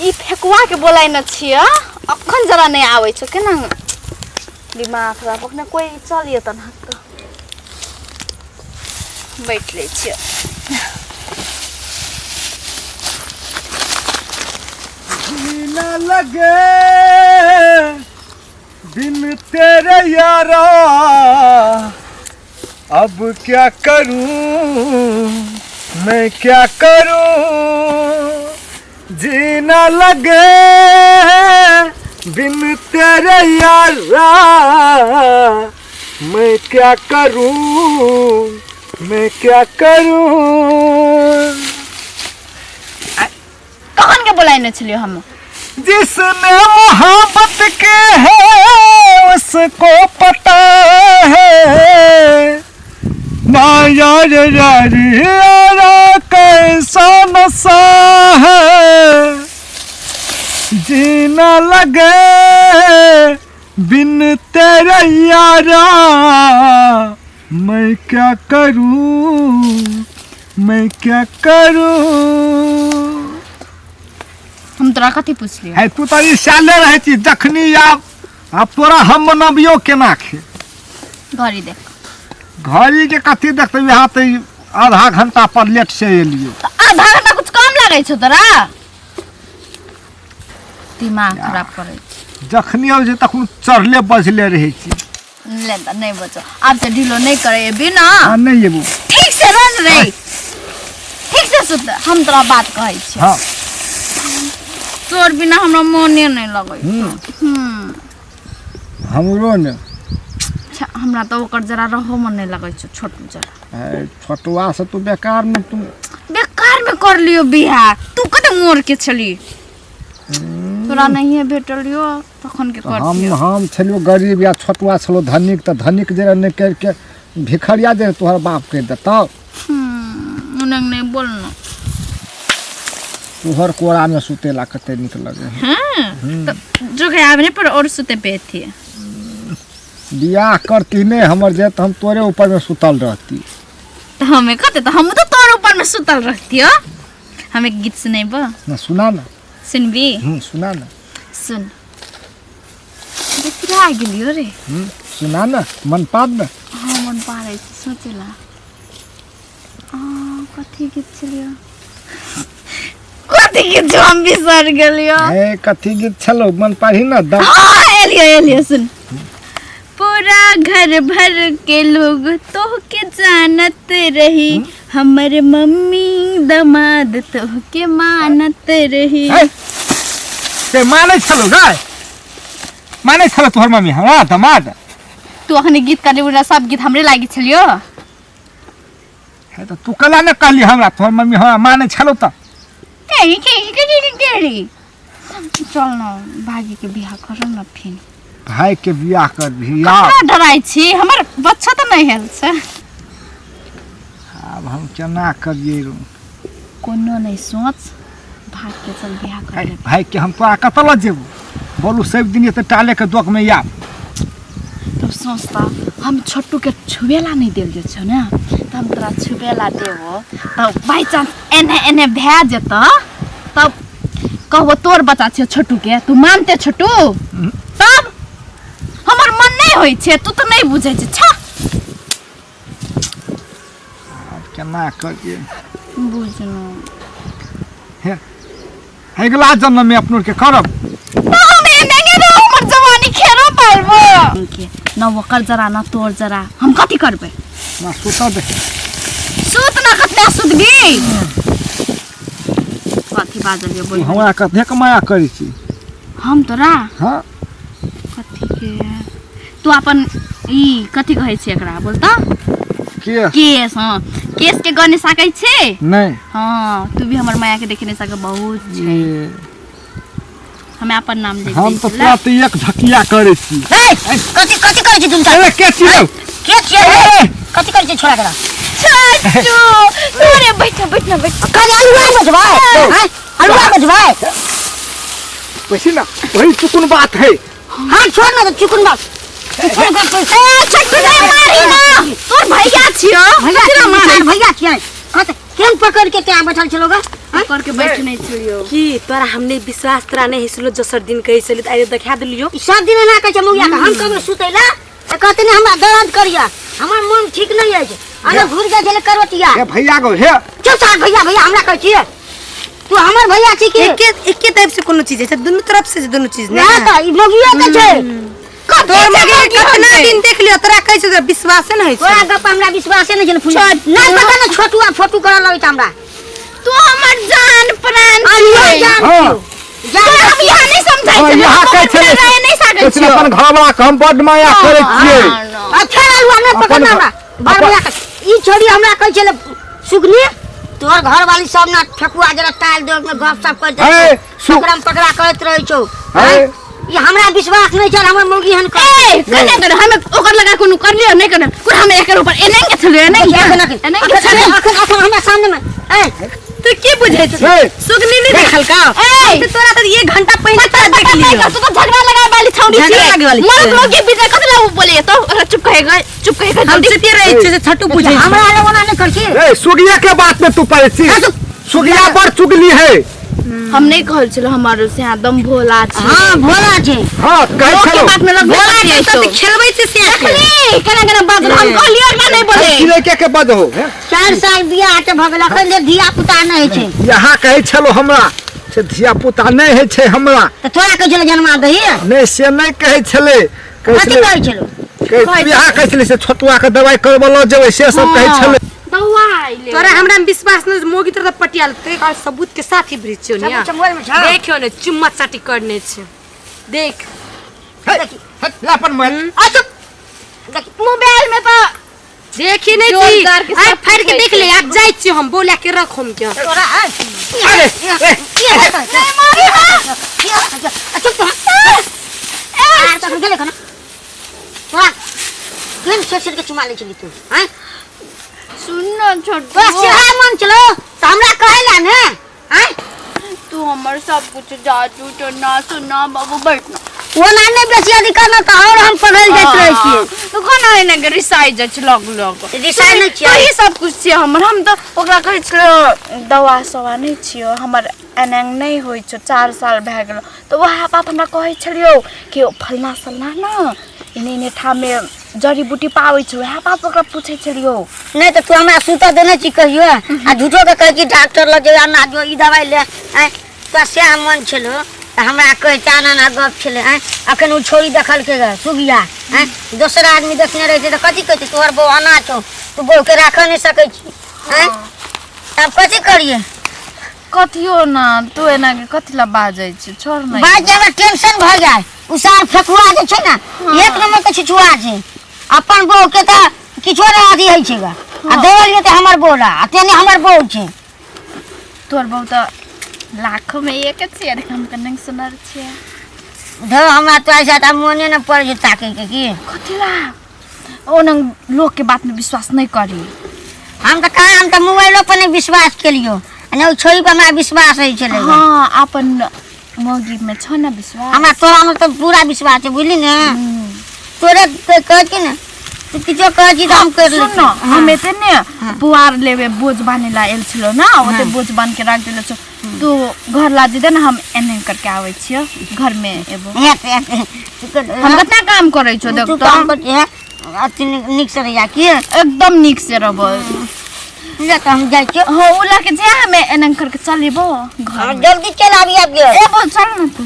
ई फेकुआ के बोलाय न छियै, अखन जरा नहि आबै छौ, केना दिमाग खराब। अखने कोई चल जेतन हक तऽ बैठ लै छियै। जीना लगे बिन तेरे यारा, अब क्या करूं मैं क्या करूं, जीना लगे बिन तेरे यारा, मैं क्या करूं मैं क्या करूं। कखन के बोलायने छलियै हम? जिसने मोहब्बत के है उसको पता है ना यार यार यारा कैसा नशा है, जीना लगे बिन तेरे यारा, मैं क्या करूं मैं क्या करूं। हम तोरा कथी पुछलियो? है तू तऽ ई साले रहै छी जखनी आब आब तोरा हम मनबियो केना खे। घड़ी देख। घड़ी के कथी देखते, यहाँ तऽ आधा घंटा पर लेट से एलियो। तऽ आधा घंटा कुछ कम लगै छौ तोरा? दिमाग खराब करै छै। जखनी आबै छै तखन चढ़ले बजले रहै छी। ले तऽ नहि बचो, आब तऽ ढिलो नहि करे एबी ना। हाँ, नहि एबो। ठीक से रह रे, ठीक से सुत, हम तोरा बात कहै छियौ। हाँ। तोर बिना हमरा मोने नहि लगै। हमरो ने। अच्छा, हमरा तऽ ओकर जरा रहो मन नहि लगै छौ, छोटू जरा। है, छोटुआ से तू बेकार में तू बेकार में कर लियो बियाह, तू कते मोर के छली, तोरा नहिए भेटलियो तखन के तऽ हम करतियो। हम छलियो गरीब या छोटुआ छलो धनिक, तऽ धनिक जे नहि करिके भिखरिया जे तोहर बाप कहि देतौ। उनंग नहीं बोलना। तोहर कोरा में सुतेला कते नीक लगे है। हाँ, तो जो गया आबने पर और सुते पे थी। बियाह करती नहीं हमर जे तऽ हम तोरे ऊपर में सुतल रहती। तो हमें कहते तो हम तो तोर ऊपर में सुतल रहती हो। हम एक गीत सुनेबो? ना सुना ना। सुनबी? सुना ना। सुन। बिसरा गेलियो रे। सुना ना, मन पाद ना। हाँ मन पारै छी, सोचेला। कथी गीत छलियो? कथी गीत छौ हम बिसर गेलियो। हे कथी गीत छलो मन पाही ना दम। हाँ एलियो एलियो सुन। पूरा घर भर के लोग तोह के जानत रही, हमर मम्मी दमाद तोह के मानत रही। हे, से मानै छलो गाय, मानै छलो तोहर मम्मी हमरा दमाद। तू अखने गीत करले उरा सब गीत हमरे लागी छलियो। हे तऽ तू कला ने कहली हमरा तोहर मम्मी हमरा मानै छलो तऽ। तेरी तेरी तेरी तेरी। चल न भागी के बियाह करब न फिर। भाई के बियाह कर बियाह। ककरा डराइ छी, हमर बच्चा तऽ नहि हेल छै। आब हम केना करियै रो? कोनो नहि सोच, भाग के चल बियाह कर लेबै। भाई के हम तोरा कतऽ लऽ जेबौ? बोलू सब दिन एते टाले के दोक में आब। तब सोच तऽ हम छोटू के छुएला नहि देल जाइ छौ ने, तऽ हम तोरा छुएला देबो तऽ बाई चांस एने एने भए जेतौ तब कहबो तोर बच्चा छियौ छोटू के, तू मानते छोटू? तब हमर मन नहि होइ छै, तू तऽ नहि बुझै छै। छा आब केना करियै? बुझलहुँ। हे अगिला जन्म में अपनो के करब। तो हम एने रहो, हमर जवानी खेरो पारबो के न ओकर जरा न तोर जरा, हम कथी करबै? ना सुत दे। सुत ना, कतना सुतबी? कथी बाजलियो बोल? हमरा कथे के माया करै छी? हम तोरा? हाँ। कथी के तू अपन ई कथी कहै छै एकरा बोल त? केस। केस, हाँ केस के गने सकै छै? नहीं। हाँ तू भी हमर माया के देखे नहीं सके बहुत छै। हमें अपन नाम लिख हम दै तऽ छी। तोरा तऽ एक झकिया करै छी। ए, कथी कथी करै छी तुम? अरे के छियौ? के छियै रे? कथी करै छी छोड़ा करा? चाचू अरे बैठ बैठ ना बैठ। कने अलुआ बजबै? हैं? अलुआ बजबै? वैसे ना वही चुकुन बात है। हाँ छोड़ ना तो चुकुन बात। तू छोड़ कर पैसा। ए छोटू नहीं मारी ना, तोर भैया छियो। भैया कथी ला मारै? भैया छियै। कत केन पकड़ के त्या बैठल छलो गा? पकड़ के बैठ नहीं छलियो। की तोरा हमने विश्वास तोरा नहीं हिसलो जसर दिन कहै छली त आइ देखा देलियो। ई सब दिन एना कहै छै मौगिया के, हम कभी सुतैला तऽ कहते ने हमरा दर्द करिया, हमर मन ठीक नहीं अछि, अरे घुर जाइ छलै करवटिया। हे भैया गो हे चुप सार भैया भैया हमरा कहै छियै, तू हमर भैया छी कि? एके एके टाइप से कोनो चीज छै, दुनू तरफ से दुनू चीज ना तऽ ई मौगियो के छै। तोर मौगी के कितना दिन देख लियो तोरा कहै छै तोरा विश्वासे नहि होइ तोरा छै। गप हमरा विश्वासे नहि छै फुल। नहि पता नहि छोटुआ फोटू करऽ लगै छै हमरा। तू हमर जान प्राण अरे छियै। जान हाँ। छियौ। जान तोरा हम यहाँ नहीं समझाइ हाँ, छियै, यहाँ हम कहै अपन छलै राय नहीं साकै कहै छलै छियौ। अपन घरवला के हम बड्ड माया करै छियै। आ फेर आलू नहि पकड़ना हमरा बार अपन- भैया के। ई छोड़ी हमरा कहै छलै सुगनी तोहर घरवाली सब ना ठकुआ जरा टाल दे में गप सप कर दे हे, सु- पकड़म पकड़ा करैत रहै छौ। हे। ई हमरा विश्वास नहि छल हमर मौगी हन कर। ए कने कने हमे ओकर लगा कोनो करलियो नहीं कने कुल हमे एकर ऊपर एना के छलियो एना के अखन अखन एना के अखन छलियो। अखन अखन हमरा सामने में ए तू की बुझै छी? हे। सुगनी नहि देखलका? ए। तऽ तोरा तऽ एक घंटा पहिने तोरा देख लियो। तू तो झगड़ा लगाए वाली छौड़ी झगड़ा छियै। लगाए वाली मरद छियै। लोग के बीच में कथी ला उ बोलिए तो ओकरा चुप कहेगा, चुप कहेगा हम जल्दी। चुपे रहै छियै से छटू बुझै छै। हमरा लग ओना नहि कर छी। ए सुगिया के बात में तू पड़ै छी, सुगिया बड़ चुगली है। हम नहीं कहल छलो हमारो से एकदम भोला छी। हां भोला छै। हां कहै लोग के छलो बात में लगबे भोला करियै छै तो। तऽ खेलबै छै से देखली केना केना बाजल, हम कहलियै ओकरा नहीं बोले। चिड़ै के के बजहो हे? 4 साल बियाह के भऽ गेल अखन जे धिया पुता नहि होइ छै। यहाँ कहै छलो हमरा से धिया पुता नहि होइ छै हमरा। तऽ तोरा कहै छलै जन्मा दही? नहि से नहि कहै छलै, कहै कथी छलै कहै छलो? कहै यहाँ कहै छलै से छोटुआ के दवाइ करबऽ लऽ जेबै से सब कहै छलै। दवाई ले तोरा हमरा में विश्वास नहीं मोगी तोरा तऽ पटियाल ते और सबूत के साथ ही ब्रिज छियो सबूत छै मोबाइल में छै। देखियो ने चुम्मा चाटी करने छै देख। हे, हे, ला अपन मोबाइल। आ चुप। देखी मोबाइल में तो देखी नहीं छी जोरदार के आइ सब फाड़ के कुछ देख होइ ले छै। आब जाइ छी हम बोला के रख हम के। तोरा है। अरे, ए, नहीं मारी चुप तो। आ तखन गेलै खना तोरा केहन सेर सेर के चुमा लै छली तू हैं? सुन न छोटू। तोरा सेहा मन छलो तऽ हमरा कहै ला ने हैं? तू हमर सब कुछ जादू टोना सुना बाबू बैठना। ओना नहि बेसी अथी करना तऽ और हम पढ़ल जाइत रहै छियै। तू कोना एना के रिसाइ जाइ छै लग लग? रिसाइ नहि छियै। तोही सब कुछ छियै हमर। हम तऽ ओकरा कहै छलियै दवा सवा नहि छियौ हमर, एना नहि होइ छौ, 4 साल भए गेलौ। तऽ वएह बात हमरा कहै छलियौ कि ओ फलना सलना ने एने एने ठाममे जड़ी बूटी पाबै छै, वएह बात ओकरा पूछै छलियौ। नहि तऽ तू हमरा सुतऽ देने छी कहियो आ झूठो के कहै छी डॉक्टर लग जेबै ना जो ई दवाइ ले आँय? तोरा सएह मन छलौ तऽ हमरा कहै आना आना गप छलै आँय? अखन ओ छोरी देखलकै गे सुगिया आँय? दोसर आदमी देखने रहतै तऽ कथी कहतै तोहर बहू एना छौ, तू बहूके राखऽ नहि सकै छी आँय? तब कथी करियै? कथियो ना तू एना के कथी ला बाजै छी, छोड़ ना। बाज हमरा टेंशन भऽ जाय। उसार फेकुआ जे छै ने एक नंबर के छिछुआ छै, अपन बहू के तऽ किछो नहि अथी होइ छै गे। आ दौड़लियै तऽ हमर बहू रह आ तेने हमर बहू छै। तोहर बहू तऽ लाखों में एक छियै, देख हम कने सुनर छियै। धौ हमरा तोरा साथ आब मोने नहि पड़ै छै ताकै के की। कथी ला ओना लोग के बात में विश्वास नहीं करी? हम तऽ कहाँ, हम तऽ मोबाइलो पर नहि विश्वास केलियौ आ नहि ओहि छोरी पर हमरा विश्वास होइ छलै। हाँ अपन मौगी में छौ ना विश्वास? हमरा तोरा में तऽ पूरा विश्वास छै बुझली ने। तोरे कहै छी ने तू किछो कहै छी तऽ हम करि लै सुन न, हम एते ने पुआर लेबे बोझ बान्हे ला आयल छलो ना, ओते बोझ बान्ह के राख देले छौ। तू घर ला जेते ना हम एने करके आबै छियो घर में एबो। हम कतना काम करै छौ देख तू तो। काम कर छी अति नीक से रहिया की? एकदम नीक से रहबो। ले तऽ हम जाइ छियौ। हाँ उ लाके जे हमें एने करके चलेबो घर में। जल्दी चल आबी आब गे। एबो चल ना तू।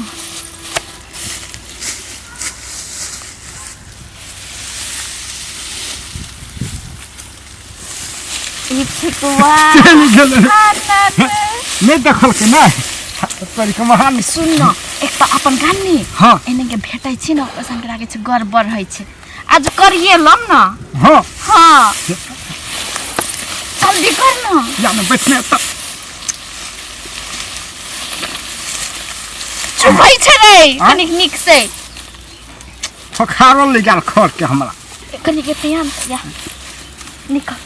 ई ठेकुआ चलि गेलै। नहि देखलकै नहि तोरी के महान। सुन न एक तऽ अपन गाम में हाँ। एने के भेटै छी न ओइसन के लागै छै गड़बड़ होइ छै। आज करिए लम न। हाँ। हाँ जल्दी कर न। या न बैठने तऽ चुपै छै रे हाँ? कनिक नीक से। ठोखारल ले गेल खर के हमरा। कनिक एते आन या निकल।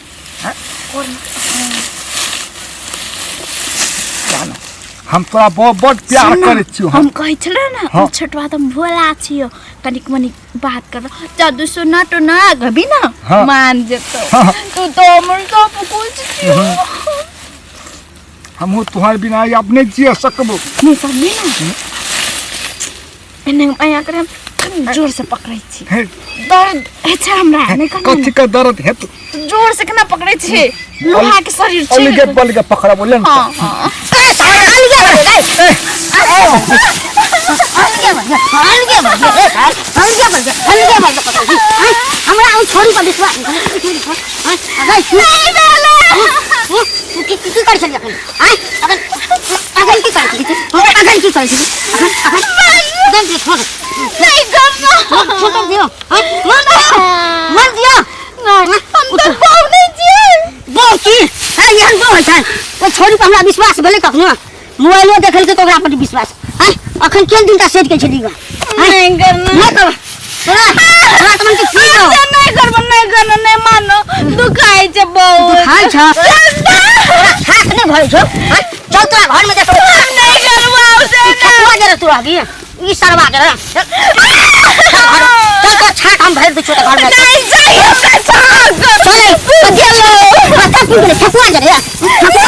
हम तोरा बहुत बड़ प्यार सुन न, करै छियौ। हम कहै छलै ने हाँ। ओ छोटवा तऽ भोला छियौ कनिक मनिक बात कर जादू सोना टोना गबी ना हाँ। मान जेतौ। हाँ। तू तो हमर सब कुछ छियौ। हमहूँ तुम्हारे बिना आब नहि जिए सकबो। नहीं सकबी ना। एने ऐया करे हम कनि जोर से पकड़ै छी। हे। दर्द होइ छै हमरा, नहि कहना। कथी के दर्द हेतौ? जोर से केना पकड़ै छी, लोहा के शरीर छै। अलगे बलगे पकड़बो ले ने। हाँ हाँ। हमरा ओ छोरी पर विश्वास नहीं। तू की की करै छली अखन? आँय, अखन अखन की करै छली तू? अखन की करै छली अखन? अखन दे दियो, छोड़। नहीं करना। छोड़ दियो, आँय, मन दियो, मन दियो। नहीं, हम तऽ बहु नहि छियै। बहु की है? एहन बहु होइ छै? ओहि छोरी पर हमरा विश्वास भेलै कखनो? मोबाइलो देखलकै तऽ ओकरा पर विश्वास। आँय, अखन केहन दिनका सेट के छली? नहीं करना। नहि करब। तोरा तोरा तऽ मन के की दो। नहीं करबो, नहीं करना, नहीं मानो, दुखाइ छै बहुत। दुखाइ छौ? तोरा छाक नहि भरै छौ? आँय, चल तोरा घर में देखबै। नहीं करबो आब से। ई ठकुआ जे तू रहबी, ई सरवा के रह। चल घर, चल, तोरा छाक हम भरि दै छियौ तऽ घर में। नहीं चाहिए हमरा छाक। चल, बच्चा पुर गेलै, ठकुआ जे रे, ठकुआ।